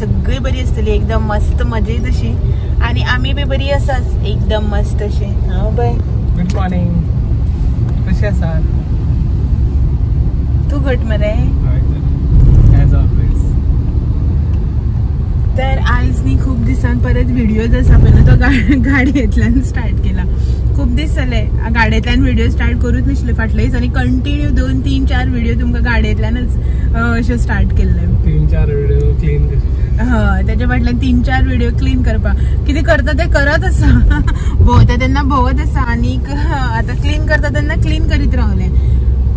सगळी बरी आसतली, एकदम मस्त मजेत अशी. आणि आम्ही बी बरी आसाच एकदम मस्त अशी. हां बाय, गुड मॉर्निंग. कशी आसा तू? घट मरे. As always. तर आयज न्ही खूप दिसान परत व्हिडिओज आसा पळय न्हू, तो गाडयेंतल्यान स्टार्ट केला. खूप दीस जाले गाडयेंतल्यान व्हिडिओ स्टार्ट करूच नाशिल्ले फाटल्या दिसांनी. कंटिन्यू 2 3 4 व्हिडिओ तुमकां गाडयेंतल्यानच अशें स्टार्ट केल्ले. 3 4 व्हिडिओ क्लीन हय, तेच्या फाटल्यान 3 4 व्हिडिओ क्लीन करपाक कितें करता तें करत आसा, भोंवता तेन्ना भोंवत आसा आनीक आतां क्लीन करता तेन्ना क्लीन करीत रावलें.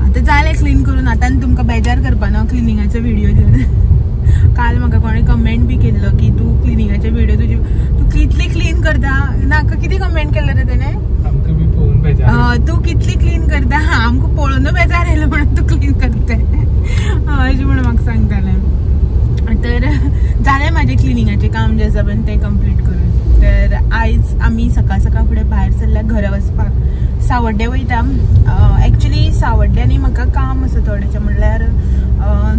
आतां जालें क्लीन करून, आतां आनी तुमकां बेजार करपा ना क्लिनिंगाचो व्हिडिओ दिवन. काल म्हाका कोणें कमेंट बी केल्लो की तूं क्लिनिंगाचे व्हिडिओ तुजी तूं कितली क्लीन करता. नाका कितें कमेंट केल्लो रे तेणें? तूं कितली क्लीन करता, आमकां पळोवन बेजार येयलो म्हणून तूं क्लीन करता अशें म्हणून म्हाका सांगतालें. तर जालें म्हाजें क्लिनिंगाचें काम जें आसा पळय तें कंप्लीट करून. तर आयज आमी सकाळ सकाळ फुडें भायर सरल्या घरा वचपाक. सावड्डे वयता. एक्चुली सावड्डे न्ही म्हाका काम आसा थोडेशें, म्हणल्यार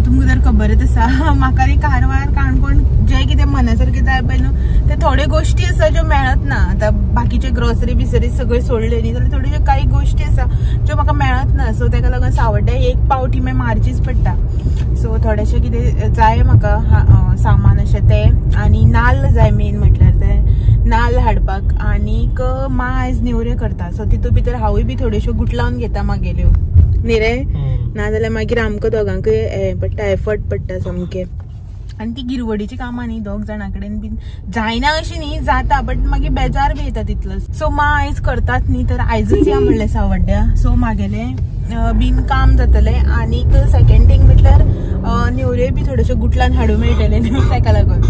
तुमकां जर खबरच आसा म्हाका न्ही कारवार काणकोण जें कितें मना सारकें जाय पळय न्हू ते थोड्यो गोश्टी आसा ज्यो मेळत ना. आतां बाकीचे ग्रोसरी बिसरी सगळ्यो सोडले न्ही जाल्यार थोड्यो काही गोश्टी आसा ज्यो म्हाका मेळत ना. सो ताका लागून सावड्डे एक पावटी मागीर मारचीच पडटा. सो थोडेशें कितें जाय म्हाका सामान अशें तें, आनी नाल्ल जाय मेन म्हटल्यार तें नाल्ल हाडपाक. आनीक मां आयज नेवऱ्यो करता, सो तितूंत भितर हांवूय बी थोड्योश्यो गुटलावन घेता मागेल्यो न्ही रे, नाजाल्यार मागीर आमकां दोगांकूय हें पडटा, एफर्ट पडटा सामकें. आनी ती गिरवडीची कामां न्ही दोग जाणां कडेन बी जायना अशी न्ही, जाता बट मागीर बेजार बी येता तितलो. सो मां आयज करतात न्ही तर आयजूच या म्हणलें सावड्ड्या. सो मागेलें बीन काम जातलें. आनीक सेकेंड थींग म्हटल्यार नेवऱ्यो बी थोड्योश्यो गुटलान हाडूंक मेळटलें न्हू, ताका लागून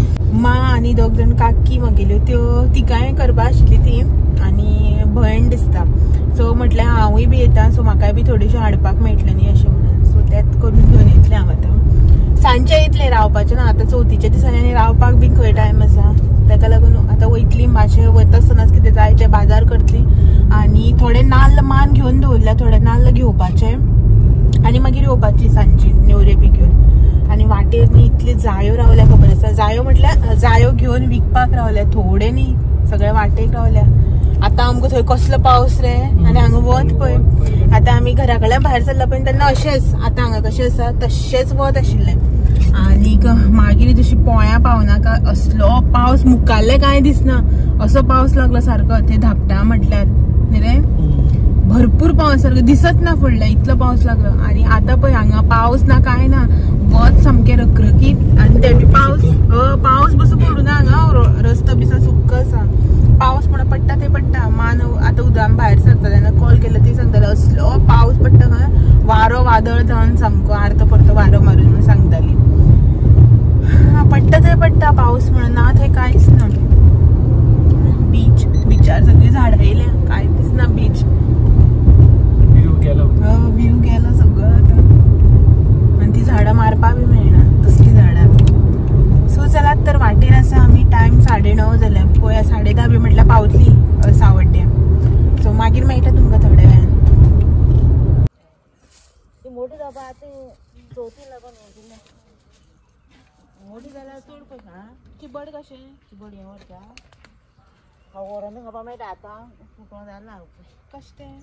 मां आनी दोग जाण काकी मागेल्यो त्यो तिकाय करपा आशिल्ली ती, आनी भयण दिसता. सो म्हटल्यार हांवूय बी येता, सो म्हाकाय बी थोड्योश्यो हाडपाक मेळटलें न्ही अशें म्हणून. सो तेंच करून घेवन येतलें हांव. आतां सांजचें येतलें, रावपाचें ना आतां चवथीच्या दिसांनी आनी रावपाक बी खंय टायम आसा, ताका लागून आतां वयतली मातशें वता आसतनाच कितें जाय तें बाजार करतली. आनी थोडे नाल्ल मान घेवन दवरल्या, थोडे नाल्ल घेवपाचे आनी मागीर येवपाची सांजची नेवऱ्यो बी घेवन. आनी वाटेर न्ही इतली जायो रावल्या खबर आसा, जायो म्हटल्यार जायो घेवन विकपाक रावल्या, थोडे न्ही सगळे वाटेक रावल्या. आतां आमकां थंय कसलो पावस रे आनी हांगा वत पळय. आतां आमी घरा कडल्यान भायर सरला पळय तेन्ना अशेंच आतां हांगा कशें आसा तशेंच वत आशिल्लें. आनीक मागीर जशी पोळ्यां पावनाका असलो पावस, मुखाल्लें कांय दिसना असो पावस लागलो सारको. ते धापटा म्हटल्यार न्ही रे भरपूर पावस, सारको दिसत ना फुडलें इतलो पावस लागलो. आनी आतां पळय हांगा पावस ना कांय ना, वत सामकें रखरखीत. आनी ते पावस पावस बसून पडूना हांगा, रस्तो बिसा सुक्को आसा. पावस म्हणून पडटा ते पडटा. मान आतां उदकान भायर सरता तेन्ना कॉल केलो ती सांगताली असलो पावस पडटा खंय, वारो वादळ जावन सामको आर्तो परतो वारो मारून म्हणून सांगताली. पडटा थंय पडटा पावस म्हणून ना थंय कांयच ना. बीच बिचार सगळीं झाडां येयल्या, कांय दिसना. बीच व्यू गेलो सगळो आतां, आनी ती झाडां मारपाक बी मेळना तसलीं झाडां. सो चलात तर वाटेर आसा आमी. टायम 9:30 जाल्या, पळया 10:30 बी म्हटल्यार पावतली सावड्ड्या. सो मागीर मेळटा तुमकां थोड्या वेळान. मोठी जाल्यार चड पयशे. चिबड कशें? चिबड हें व्हरता व्हरोन खावपा मेळटा आतां, फुटोन जालें ना. कशें तें?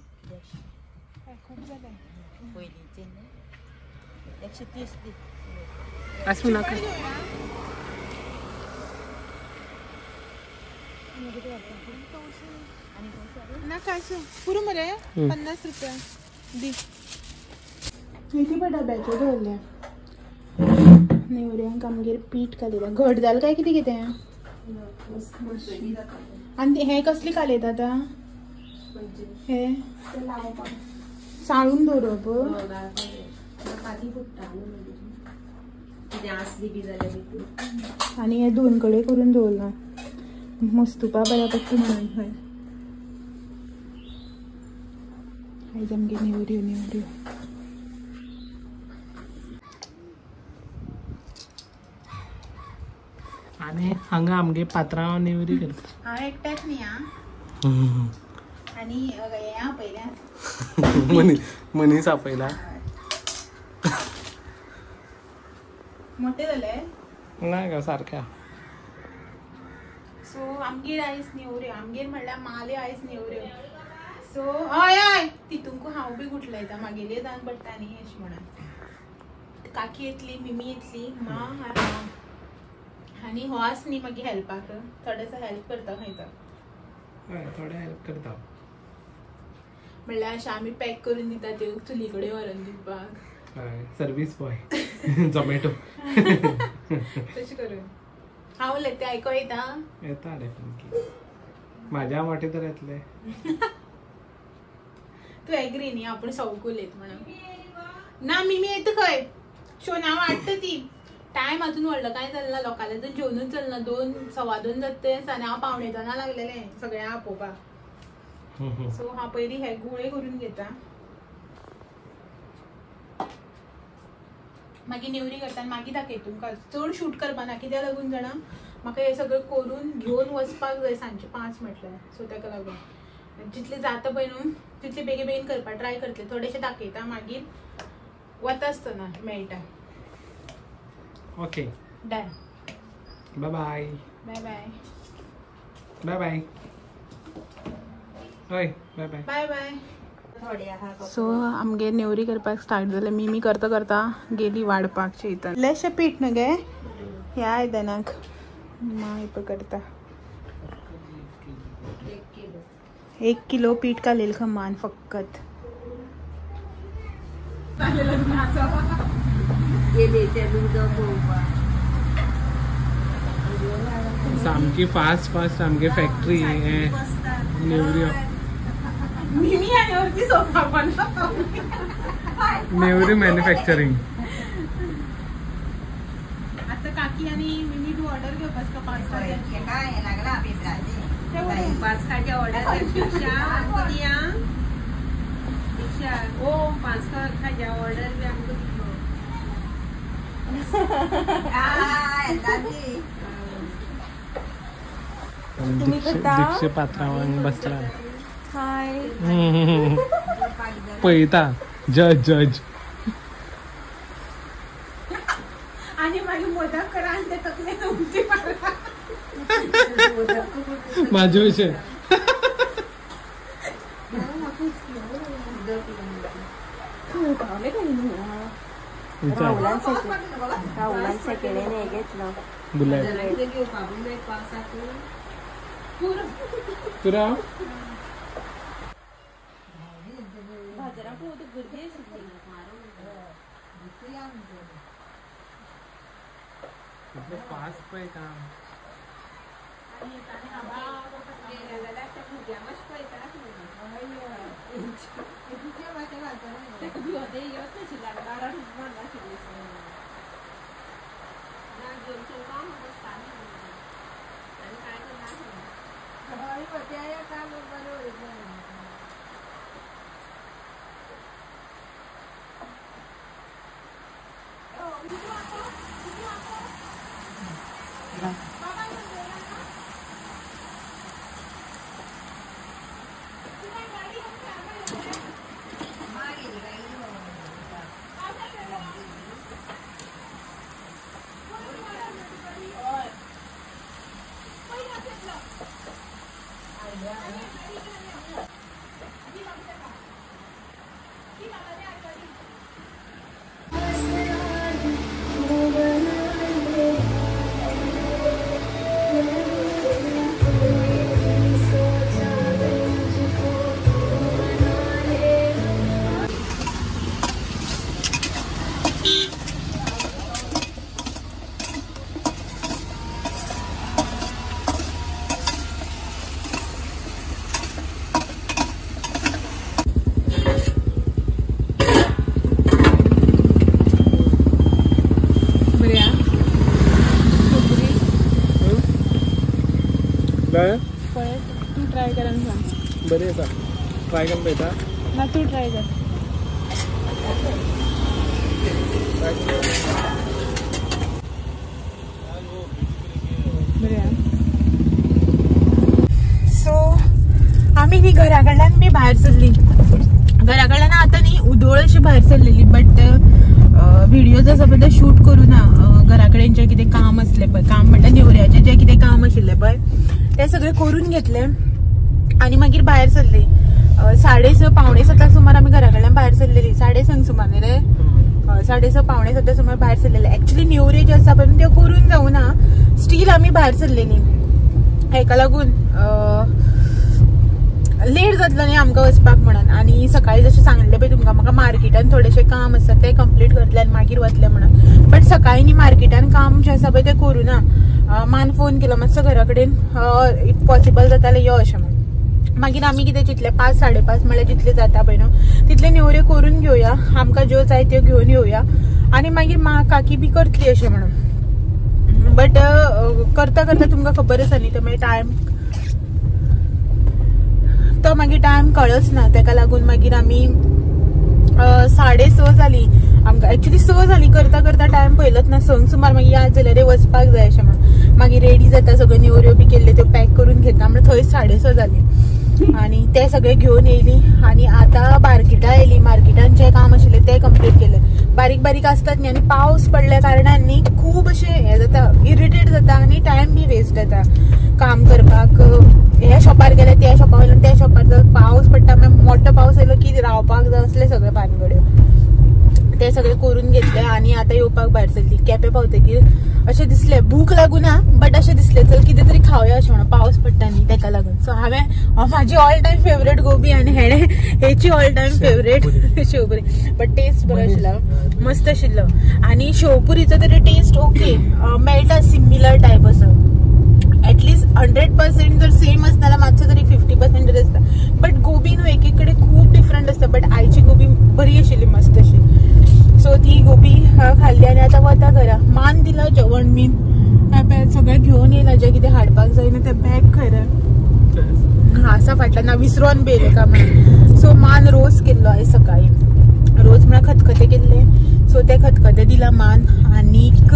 खूब जालें पयलींचें न्ही. 130 दी. आसूं नाका. नाका आसूं, पुरो मरे 50 रुपया दी. किती पळय डब्याच्यो दवरल्या नेवऱ्यांक आमगेर पीठ कालयता. घट जालें काय कितें कितें? आनी हें कसली कालयता आतां? हें साळून दवरप. आनी हें दोन कडेन करून दवरलां मस्तुपा बऱ्या पडटा म्हणून. हय आयज आमगेर नेवऱ्यो नेवऱ्यो. आनी हांगा आमगे पात्रांव नेवरी करता. हांव एकट्याच न्ही आं, आनी हें आपयल्या मनीस आपयला. मोठे जाले ना गा सारक्या. सो आमगेर आयज नेवऱ्यो, आमगेर म्हणल्यार माले आयज नेवऱ्यो. सो हय हय तितूंक हांव बी गुटलायता, मागेले जावन पडटा न्ही अशें म्हणून. काकी येतली, मिमी येतली, मा आनी हो आस न्ही मागीर हेल्पाक, थोडेसो हेल्प करता खंय तो. हय थोडे हेल्प करता म्हणल्यार अशें आमी पॅक करून दिता त्यो चुली कडेन व्हरून दिवपाक. हय सर्वीस बॉय झोमॅटो तशें करून. हांव उलयता तें आयको येता? येता डेफिनेटली, म्हाज्या वाटे तर येतले. तूं एग्री न्ही आपूण सवक उलयत म्हणून? ना मिमी येता खंय, शोना वाडटा ती. टायम अजून व्हडलो कांय चलना, लोकांले अजून जेवणूच चलना. 2 सव्वा 2 जाता ते आनी हांव 1:45 लागलेलें सगळ्यांक आपोवपाक. सो हांव पयलीं हे गुळे करून घेता, मागीर नेवरी करता आनी मागीर दाखयता तुमकां. चड शूट करपा ना, कित्याक लागून जाणा म्हाका हें सगळें करून घेवन वचपाक जाय सांजचे 5 म्हटल्यार. सो ताका लागून जितलें जाता पळय न्हू तितलें बेगीन बेगीन करपाक ट्राय करतलें. थोडेशें दाखयता, मागीर वता आसतना मेळटा. Okay done, bye bye. Bye bye. Bye bye. हय बाय बाय. बाय बाय. सो आमगेर नेवरी करपाक स्टार्ट जालें. मिमी करता करता गेली वाडपाक चेतन. इल्लेशें पीठ न्हू गे ह्या आयदनाक माय पळय करता. 1 किलो पीठ घालेल खमान फकत. सामकी फास्ट फास्ट सामकी फॅक्टरी नेवऱ्यो. मिमी आनी वरती सोफा पण नेवरी मॅन्युफॅक्चरिंग. आता काकी आनी मिमी तू ऑर्डर घेवपाक 5 काय लागला पेपराचे 5 खाच्या ऑर्डर दीक्षा आमकां दिया. दीक्षा ओ 5 खाच्या ऑर्डर बी आमकां दितलो. दीक्षे पात्रावांक बसला. हाय पळयता जज जज आनी मागीर मोदक करा आनी ते तकलेन उमथी मारता. म्हाजे भशेन राहुलान सेकेंड हेंड हें घेतलो बुलेट. पुरा फास्ट पळय काम. तू ट्राय कर आणि सांग. बरी आसा, ट्राय करून पळयता ना, तू ट्राय कर. बरें. सो आमी न्ही घरा कडल्यान बी भायर सरली. घरा कडल्यान आतां न्ही उदोळ अशी भायर सरलेली, बट व्हिडियोज आसा पळय ते शूट करूं ना. घरा कडेन जें कितें काम आसलें पळय, काम म्हणल्यार नेवऱ्याचें जें कितें काम आशिल्लें पळय ते सगळें करून घेतलें आनी मागीर भायर सरली. 6:30 6:45 सुमार आमी घरा कडल्यान भायर सरलेली. 6:30 सुमार न्ही रे, 6:30 6:45 सुमार भायर सरलेले. एक्चुली नेवऱ्यो ज्यो आसा पळय त्यो करून जावना, स्टील आमी भायर सरलेली. हेका लागून लेट जातलो न्ही आमकां वचपाक म्हणून. आनी सकाळी जशें सांगलें पळय तुमकां म्हाका मार्केटान थोडेशें काम आसा तें कंप्लीट करतलें आनी मागीर वतलें म्हणून. बट सकाळी न्ही मार्केटान काम जें आसा पळय तें करूना. मान फोन केलो मातसो घरा कडेन if possible जाता जाल्यार यो अशें म्हणून. मागीर आमी कितें चिंतलें 5 5:30 म्हळ्यार जितलें जाता पळय न्हू तितले नेवऱ्यो करून घेवया, आमकां ज्यो जाय त्यो घेवन येवया आनी मागीर मा काकी बी करतली अशें म्हणून. बट करता करता तुमकां खबर आसा न्ही तो मागीर टायम तो मागीर टायम कळच ना. तेका लागून मागीर आमी 6:30 जाली आमकां. एक्चुली 6 जाली करता करता टायम पळयलोच ना. 6 सुमार मागीर याद जालें रे वचपाक जाय अशें म्हणून. मागीर रेडी जाता सगळ्यो नेवऱ्यो बी केल्ल्यो त्यो पॅक करून घेता म्हळ्यार थंय 6:30 जाली आनी ते सगळे घेवन येयली. आनी आतां मार्केटान येयली. मार्केटान जें काम आशिल्लें तें कंप्लीट केलें. बारीक बारीक आसतात न्ही आनी पावस पडल्या कारणान न्ही खूब अशें हें जाता, इरिटेट जाता आनी टायम बी वेस्ट जाता काम करपाक. ह्या शॉपार गेले त्या शॉपार वयल्यान त्या शॉपार जर पावस पडटा मागीर मोठो पावस येयलो की रावपाक जाय असले सगळे भानगड्यो ते सगळे करून घेतले. आनी आतां येवपाक भायर सरली. केपें पावतकीर अशें दिसलें भूक लागूना बट अशें दिसलें चल कितें तरी खावया अशें म्हणून. पावस पडटा न्ही तेका लागून. सो हांवें म्हाजी ऑल टायम फेवरेट गोबी आनी हेणें हेची all time favourite sev puri. But taste बरो आशिल्लो, मस्त आशिल्लो. आनी शेवपुरीचो तरी टेस्ट ओके मेळटा, सिमिलर टायप असो. एटलिस्ट 100% जर सेम आसता जाल्यार मातसो तरी 50% तरी आसता. बट गोबी न्हू एक एक कडेन खूब डिफरंट आसता. बट आयची गोबी बरी आशिल्ली, मस्त अशी. सो ती गोबी खाल्ली आनी आतां वता घरा. मान दिला जेवण बीन सगळें घेवन येयला जें कितें हाडपाक जाय न्ही तें बॅग खरें आसा फाटल्यान ना विसरोन बी येयलें काय म्हणून. सो मान रोस केल्लो आयज सकाळी. रोस म्हळ्यार खतखतें केल्लें. सो तें खतखतें दिलां मान. आनीक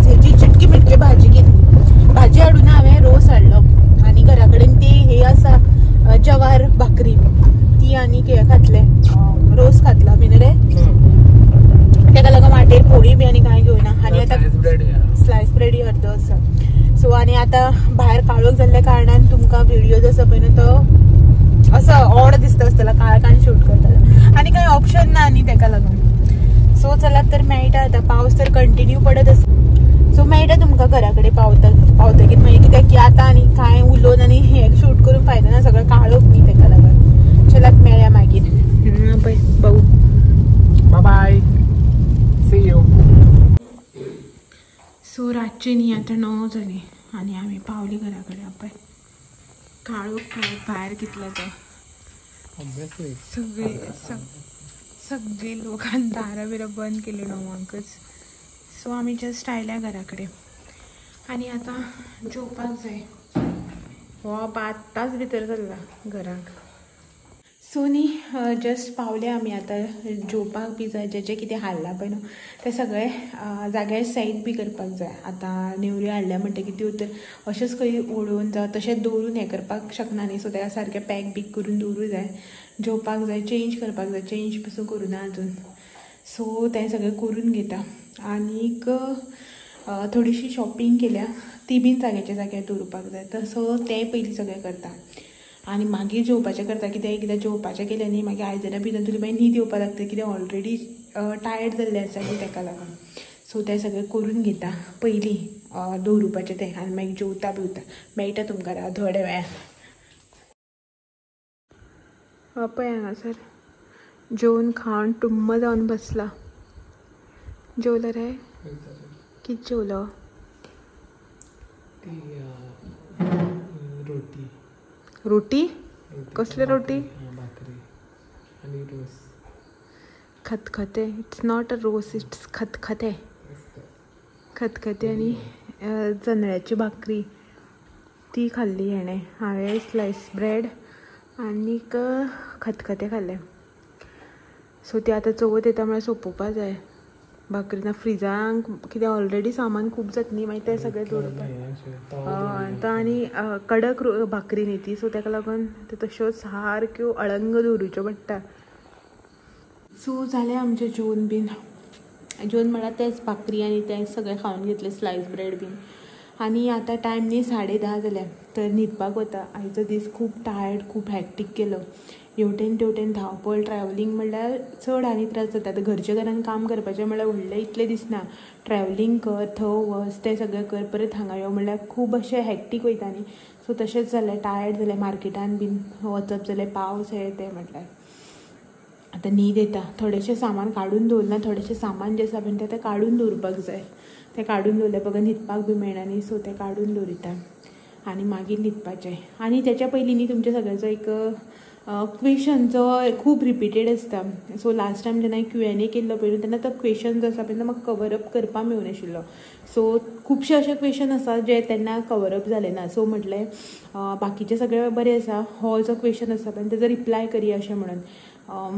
हेजी चिटकी मिटकी भाजी केल्ली. भाजी हाडून हांवें रोस हाडलो आनी घरा कडेन ती हे आसा जवार भाकरी ती आनीक हें खातलें, रोस खातलो आमी न्ही रे. तेका लागून वाटेर पोळी बी आनी कांय घेवना. आनी आतां स्लायस ब्रेड अर्दो आसा. सो आनी आतां भायर काळोख जाल्ल्या कारणान तुमकां व्हिडियो आसा पळय न्हू तो असो ऑड दिसता आसतलो काळखान शूट करता आनी कांय ऑप्शन ना न्ही तेका लागून. सो चलात तर मेळटा आतां. पावस तर कंटिन्यू पडत आसा. सो मेळटा तुमकां घरा कडेन पावतकीर मागीर कित्याक की आतां आनी कांय उलोवन आनी हें शूट करून फायदो ना, सगळें काळोख न्ही तेका लागून. चलात मेळया मागीर. पळय भाऊ, बाय, सी you. सो रातची न्ही आतां 9 जाली आनी आमी पावली घरा कडेन. पळय काळोख पळय भायर कितलो तो. सगळे सगळे लोकान दारां बिरां बंद केली 9ांकच. सो आमी जस्ट आयल्या घरा कडेन आनी आतां जेवपाक जाय. हो आत्तांच भितर सरला घराक. सो न्ही जस्ट पावले आमी आतां जेवपाक बी जाय. जें जें कितें हाडलां पळय न्हू तें सगळें जाग्यार सेट बी करपाक जाय. आतां नेवऱ्यो हाडल्या म्हणटकीर त्यो तर अशेंच खंय उडोवन जावं तशेंच दवरून हें करपाक शकना न्ही. सो तेका सारकें पॅक बी करून दवरूं जाय. जेवपाक जाय, चेंज करपाक जाय. चेंज पसून करूना आजून. सो तें सगळें करून घेता. आनीक थोडीशी शॉपिंग केल्या ती बीन जाग्याच्या जाग्यार दवरपाक जाय. तर सो तें पयलीं सगळें करता आनी मागीर जेवपाचें करता. कित्याक एकदां जेवपाचें केलें न्ही मागीर आयदनां बिदनां तुली मागीर न्हीद येवपाक लागता कित्याक ऑलरेडी टायर्ड जाल्लें आसा न्ही तेका लागून. सो तें सगळें करून घेता पयलीं दवरुपाचें तें आनी मागीर जेवता बिवता. मेळटा तुमकां राव थोड्या वेळान. पळय हांगासर जेवन खावन टुम्म जावन बसला. जेवलो रे? कितें जेवलो? रोटी. रोटी? कसले रोटी? भाकरी आनी रोस. खतखतें. It's not a रोस, it's खतखतें. खतखतें आनी चंदळ्याची भाकरी ती खाल्ली हेणें. हांवें स्लायस ब्रेड आनीक खतखतें खाल्लें. सो ती आतां चवथ येता म्हळ्यार सोंपोवपा जाय. भाकरी ना फ्रिजांक कितें ऑलरेडी सामान खूब जाता न्ही मागीर तें सगळें दवरपाक. हय आनी कडक भाकरी न्ही ती. सो तेका लागून त्यो तश्योच सारक्यो अळंग दवरुच्यो पडटा. सो जालें आमचें जेवन बीन. जेवन म्हळ्यार तेंच भाकरी आनी तें सगळें खावन घेतलें, स्लायस ब्रेड बीन. आनी आतां टायम न्ही 10:30 जाल्या तर न्हिदपाक वता. आयचो दीस खूब टायर्ड, खूब हॅक्टीक गेलो. हेवटेन तेवटेन धांवपळ, ट्रॅवलिंग म्हणल्यार चड आनी त्रास जाता. आतां घरच्या घरान काम करपाचें म्हणल्यार व्हडलें इतलें दिसना. ट्रॅवलिंग कर, थंय वच, तें सगळें कर, परत हांगा यो म्हणल्यार खूब अशें हॅक्टीक वयता न्ही. सो तशेंच जालें, टायर्ड जालें. मार्केटान बीन वचप जालें, पावस हे तें म्हटल्यार आतां न्हीद येता. थोडेशें सामान काडून दवरना, थोडेशें सामान जें आसा पळय तें आतां काडून दवरपाक जाय. तें काडून दवरल्या बगर न्हिदपाक बी मेळना न्ही. सो तें काडून दवरिता आनी मागीर न्हिदपाचें. आनी तेच्या पयलीं न्ही तुमच्या सगळ्यांचो एक क्वेशन जो खूब रिपीटेड आसता. सो लास्ट टायम जेन्ना Q&A केल्लो पळय तेन्ना तो क्वेशन जो आसा पळय तो म्हाका कवर अप करपाक मेळूनाशिल्लो. सो खुबशे अशे क्वेशन आसा जे तेन्ना कवर अप जाले ना. सो म्हटलें बाकीचे सगळे बरें आसा, हो जो क्वेशन आसा पळय तेजो रिप्लाय करया अशें म्हणून.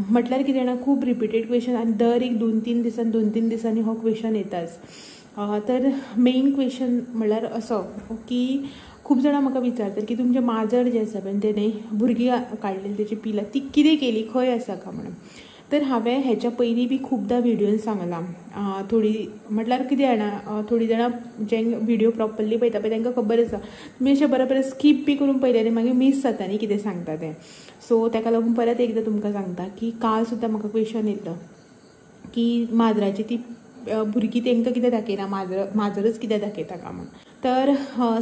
म्हटल्यार कितें जाणा, खूब रिपीटेड क्वेशन आनी दर एक 2-3 दिसान 2-3 दिसांनी हो क्वेशन येताच. तर मेन क्वेशन म्हणल्यार असो की खूब जाणां म्हाका विचारतात की तुमचें माजर जें आसा पळय तेणें भुरगीं काडलेली तेची पिलां ती कितें केली, खंय आसा काय म्हणून. तर हांवें हेच्या पयलीं बी खुबदां व्हिडियोन सांगलां. थोडी म्हटल्यार कितें जाणा, थोडीं जाणां जे व्हिडियो प्रॉपरली पळयता पळय तांकां खबर आसा. तुमी अशें बरें बरें स्कीप बी करून पळयलें आनी मागीर मीस जाता न्ही कितें सांगता तें. सो ताका लागून परत एकदां तुमकां सांगता की काल सुद्दां म्हाका क्वेशन येयल्लो की माजराची ती भुरगीं तांकां कितें दाखयना, माजरच कितें दाखयता काय म्हूण. तर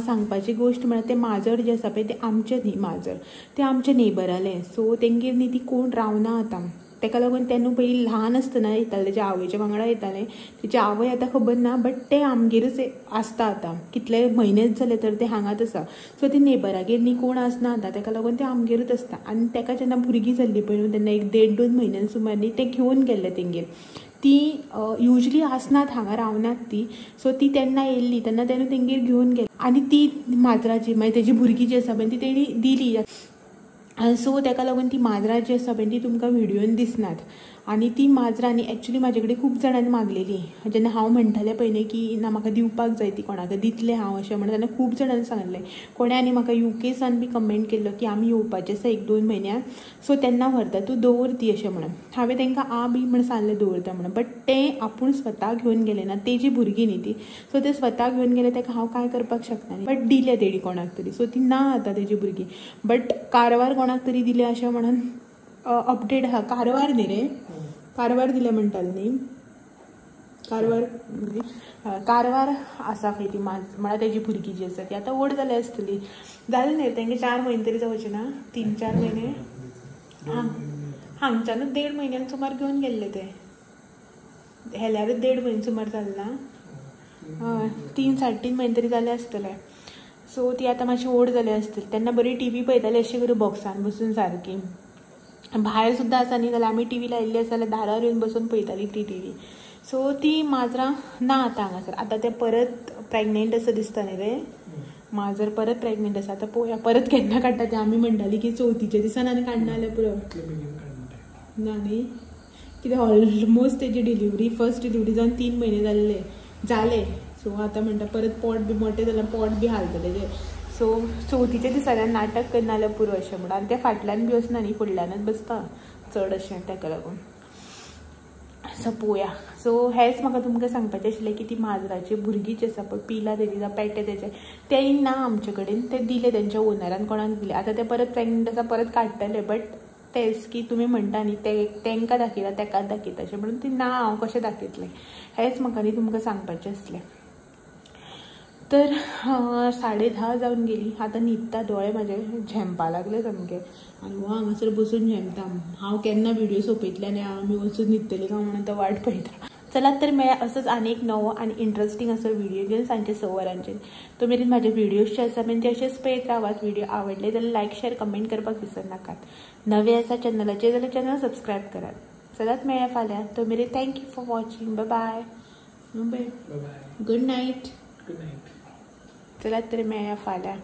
सांगपाची गोश्ट म्हळ्यार तें माजर जें आसा पळय तें आमचें न्ही माजर, तें आमचें नेबरालें. सो तेंगेर न्ही ती कोण रावना आतां, ताका लागून तेन्ना पयलीं ल्हान आसतना येतालें, तेच्या आवयच्या वांगडा येतालें. तेची आवय आतां खबर ना, बट तें आमगेरूच आसता आतां, कितले म्हयनेच जाले तर तें हांगाच आसा. सो ती नेबरागेर न्ही कोण आसना आतां, ताका लागून तें आमगेरूच आसता. आनी ताका जेन्ना भुरगीं जाल्लीं पळय न्हू तेन्ना एक 1.5-2 म्हयन्यान सुमार न्ही तें घेवन गेल्लें तेंगेर. ती युजली आसनात हांगा, रावनात ती. सो ती तेन्ना येयल्ली तेन्ना तेन्ना तेंगेर घेवन गेली. आनी ती माजराची मागीर तेजी भुरगीं जी आसा पळय ती तेणी दिली. सो ताका लागून ती माजरां जी आसा पळय ती तुमकां व्हिडियोन दिसनात. आनी ती माजरां न्ही एक्चुली म्हाजे कडेन खूब जाणांनी मागलेली. जेन्ना हांव म्हणटालें पळय न्ही की ना म्हाका दिवपाक जाय ती, कोणाक दितलें हांव अशें म्हणून, तेन्ना खूब जाणांनी सांगलें. कोणें आनी म्हाका UK सान बी कमेंट केल्लो की आमी येवपाचें आसा 1-2 म्हयन्यान, सो तेन्ना व्हरता तूं दवर ती अशें म्हणून. हांवें तांकां आ बी म्हण सांगलें दवरता म्हणून, बट तें आपूण स्वता घेवन गेलें ना, तेजी भुरगीं न्ही ती. सो तें स्वता घेवन गेलें, ताका हांव कांय करपाक शकना न्ही. बट दिलें तेणी कोणाक तरी, सो ती ना आतां तेजी भुरगीं. बट कारवार कोणाक तरी दिलें अशें म्हणून अपडेट आहा. कारवार न्ही रे, कारवार दिलें म्हणटालें न्ही, कारवार कारवार आसा खंय ती म्हळ्यार तेजी भुरगीं जी आसा ती आतां व्हड जाल्या आसतली. जालें न्ही तेंगे 4 म्हयने तरी जावचे ना, 3-4 म्हयने. हांगच्यानूच 1.5 म्हयन्यान सुमार घेवन गेल्ले ते, हेल्यारूच 1.5 म्हयने सुमार जालें ना, हय 3-3.5 म्हयने तरी जाले आसतले. सो ती आतां मातशी व्हड जाली आसतली. तेन्ना बरी टीवी पळयताली अशी करून बॉक्सान बसून सारकी. भायर सुद्दां आसा न्ही जाल्यार आमी टीवी लायिल्ली आसा जाल्यार दारार येवन बसून पळयताली ती टीवी. सो ती माजरां ना आतां हांगासर. आतां तें परत प्रेग्नेंट आसा दिसता न्ही रे, माजर परत प्रेग्नेंट आसा. आतां पळोवया परत केन्ना काडटा तें. आमी म्हणटाली की चवथीच्या दिसान आनी काडना जाल्यार पुरो ना न्ही, कितें ऑलमोस्ट तेजी डिलिवरी, फर्स्ट डिलिवरी जावन 3 म्हयने जाल्ले जाले. सो आतां म्हणटा परत पोट बी मोटें जाल्यार पोट बी हालतलें तें. सो चवथीच्या दिसांनी नाटक करना जाल्यार पुरो अशें म्हणटा. आनी तें फाटल्यान बी वचना न्ही, फुडल्यानच बसता चड अशें, ताका लागून. सो पळोवया. सो हेंच म्हाका तुमकां सांगपाचें आशिल्लें की ती माजराची भुरगीं जी आसा पळय, पिलां तेजी जावं पेटे तेजे, तेय ना आमचे कडेन. ते दिले तेंच्या ओनरान कोणाक दिले. आतां ते परत प्रेग्नंट आसा, परत काडटले. बट तेच की तुमी म्हणटा न्ही ते तेंकां दाखयता तेकाच दाखयता अशें म्हणून ती ना हांव कशें दाखयतलें, हेंच म्हाका न्ही तुमकां सांगपाचें आसलें. तर 10:30 जावन गेली. आतां न्हिदता, दोळे म्हाजे झेमपा लागले सामके. आनी हो हांगासर बसून झेमता. हांव केन्ना व्हिडियो सोंपयतलें आनी आमी वचून न्हिदतलीं काय म्हणून तो वाट पळयता. चलात तर मेळ्या असोच आनी एक नवो आनी इंट्रस्टींग असो व्हिडिओ घेवन सांजचे 6 वरांचेर. तो मेरेन म्हाजे व्हिडियोज जे आसा ते अशेच पळयत रावात. व्हिडिओ आवडले जाल्यार लायक शेअर कमेंट करपाक विसरनाकात. नवे आसा चॅनलाचेर जाल्यार चॅनल सबस्क्रायब करात. चलात मेळ्या फाल्यां. तो मेरेन thank you for watching. Bye bye. Good night. Good night. चलात तर मेळया फाल्यां.